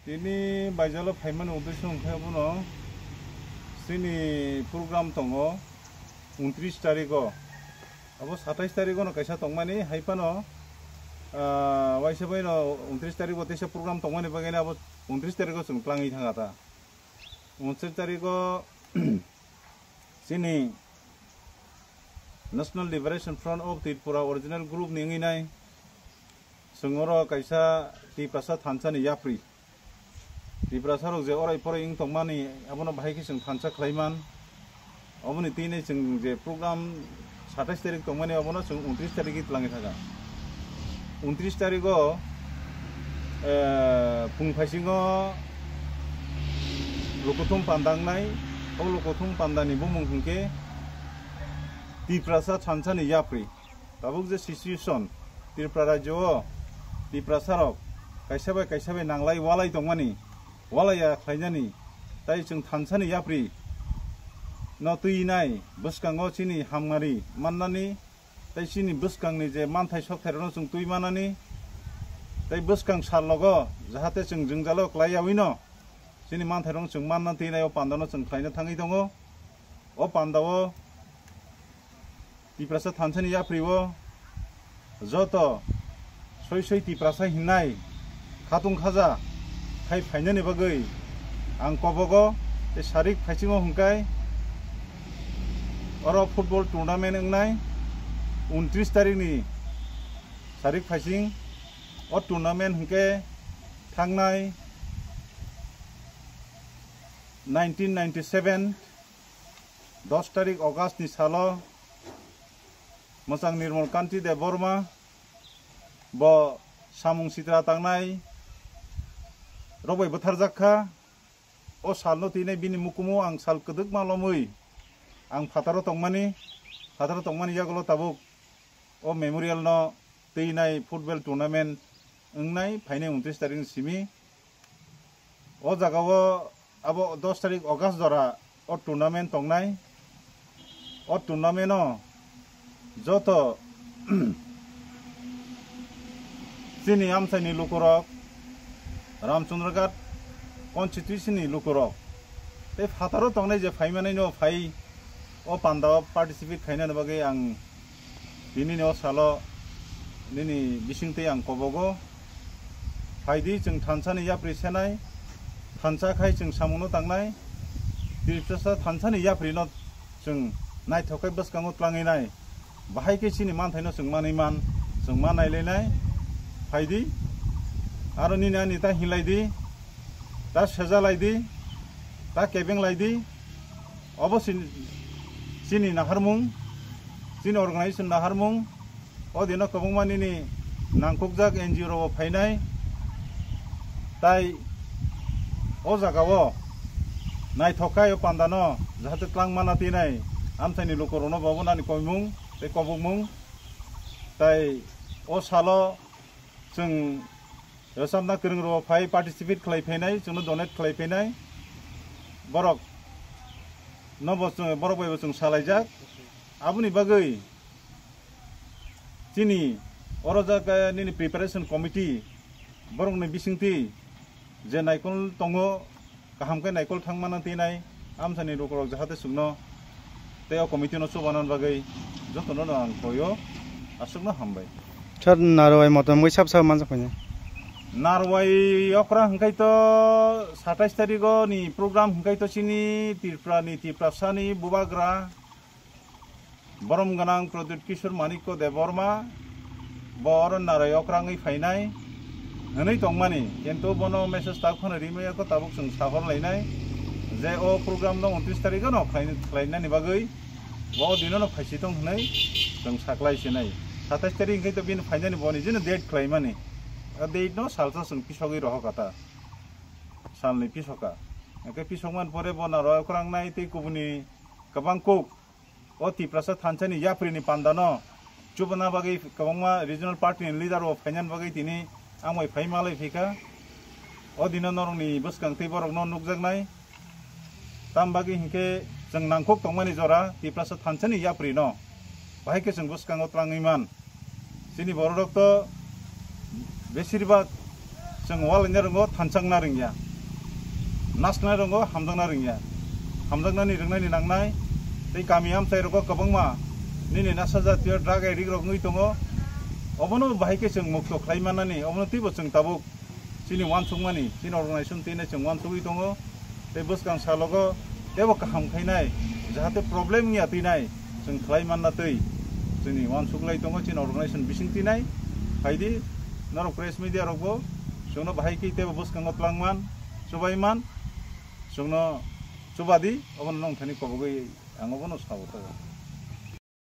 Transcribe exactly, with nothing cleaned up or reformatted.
Tini baijalo phaimani uddesho hwnkhe abono chini program tongo untris tarikgo. Abo satais tarikgo no kaisa tongmani, hai phano, ah, waisa baino untris tarikgo teisa program tongmani bagwi abo untris tarikgo chwng twlangwi thanga ta. Untris tarikgo chini National Liberation Front of Tripura original group ni wngwi nai. Chwng oro kaisa Tiprasa thansa ni yapri. Tiprasa rok je orai porai wng tongmani abono bahai khe chwng thansa khlai man. Oboni twi nai chwng je program satais tarik tongmani abono chwng untris tarik twlangwi thaka. Untris tarigo, eh, phung phaisingo Lukuthum panda wngnai. O Lukuthum panda ni bumung hwnkhe Tiprasa thansa ni yapri. Tabuk je situation, Tripura rajyo o Tiprasa rok kaisa bai kaisa bai nanglai walai tongmani, walai ya khlainani, tai chwng thansa ni yapri no twi nai bwskango chini hamnari mannani, tai chini bwskangni je manthai sokthai rokno chwng twi manani, tai bwskang sal logo jahate chwng jwngjalo klai yaui no chini manthai rokno chwng manna twi nai o panda no chwng khlaina thangwi tongo. O panda o Tiprasa thansa ni yapri o joto soi soi Tiprasa hinnai khatung khaja khai phainani bagwi ang kobogo tei sarik phaisingo hwnkhe oro football tournament wngnai untris tarikni sarik phaising. O tournament hwnkhe thangnai nineteen ninety seven dos tarik August ni salo mwchang Nirmal Kanti Debbarma bo samung sitra tangnai rok bai bwtharjak kha. O salno twi nai bini mukumu ang sal kwdwkma lomwi ang phataro tongmani, phataro tongmani yagulo tabuk o memorial no twi nai football tournament wngnai phainai untris tarik ni simi. O jaga o abo dos tarik August jora o tournament tongnai. O tournament o joto chini amchaini lukurok, Ramchandraghat constituency ni lukurok tei phataro tongnai je phaimanai no phai o panda o participate khainani bagwi ang tini ni o salo nini bisingtwi ang kobogo. Phaidi chwng thansa ni yapri senai, thansa khai chwng samungno tangnai, Tiprasa thansa ni yapri no chwng naithok khe bwskango twlangwi nai, bahai khe chini manthaino chwng manwi man, chwng ma nailainai. Phaidi, aro nini ani ta hinlaidi, ta seja laidi, ta kebeng laidi, obo chini, chini naharmung, chini organization naharmung. O dino kwbangma nini nangkukjak N G O rok phainai, tai o jaga o naithok khai o panda no jahate twlang mana twi nai amchaini lukurok no bo nani koimung tei kobokmung. Tai o salo chwng rwchapna kwrwng rok phai participate khlai phainai, chwngno donate khlai phainai, borok no bo chwng, borok bai bo chwng salaijak. Aboni bagwi chini oro jaga nini preparation committee borokni bisingtwi je naikol tongo, kaham khe naikol thang mana twi nai amchaini lukurok jahate chwngno tei o committee no chubanan bagwi jotono no ang khoyo, aswkno hambai. Sir, narwai motom gwi sab sab manjak paina. Narwai okra hwnkhe to satais tarigo ni program hwnkhe to chini Tripura ni, Tiprasa ni bubagra borom gwnang Pradyut Kishore Manikya Debbarma bo oro narwai okra wngwi phainai hwnwi tongmani, kintu bono message tak phano rimaya kho tabuk chwng sahor lainai je o program no untris tarigo no khlai-, khlainani bagwi bo o dino no phaisi tong hwnwi chwng saklai sinai. Satais tarik hwnkhe to bini phainani boni jeno date khlaimani, o date no salsa chwng pisogwi rohor kha ta, salni pisoka. Hwnkhe pisokmani pore bo narwai okra wngnai tei kubuni kwbang kuk o Tiprasa thansa ni yapri ni panda no chubana bagwi kwbangma regional party ni leader rok phainani bagwi tini ang bai phai malai phaikha. O dino norokni bwskang tei borok no nukjaknai. Tam bagwi hinkhe chwng nangkuk tongmani jora Tiprasa thansa ni yapri no bahai khe chwng bwskango twlangwi man. Chini bororok to besirbak chwng walaina rwngo, thanchakna rwngya, nasna rwngo, hamjakna rwngya. Hamjaknani rwngnani nangnai tei kami amchai rogo kwbangma nini nasa jatiyo drug addict rok wngwi tongo. Obono bahai khe chwng mukto khlai mannani, obono teibo chwng tabuk chini wansukmani, chini organization teinai chwng wansugwi tongo. Tei bwskang salogo teibo kaham khainai, jahate problem wngya teinai chwng khlai manna tei chini wansuklai tongo chini organization bising teinai. Phaidi norok press media rokbo chwngno bahai khe teibo bwskango twlangman, chubaiman, chwngno chubadi, obono nongthani kobogwi ang obono sabo tongo.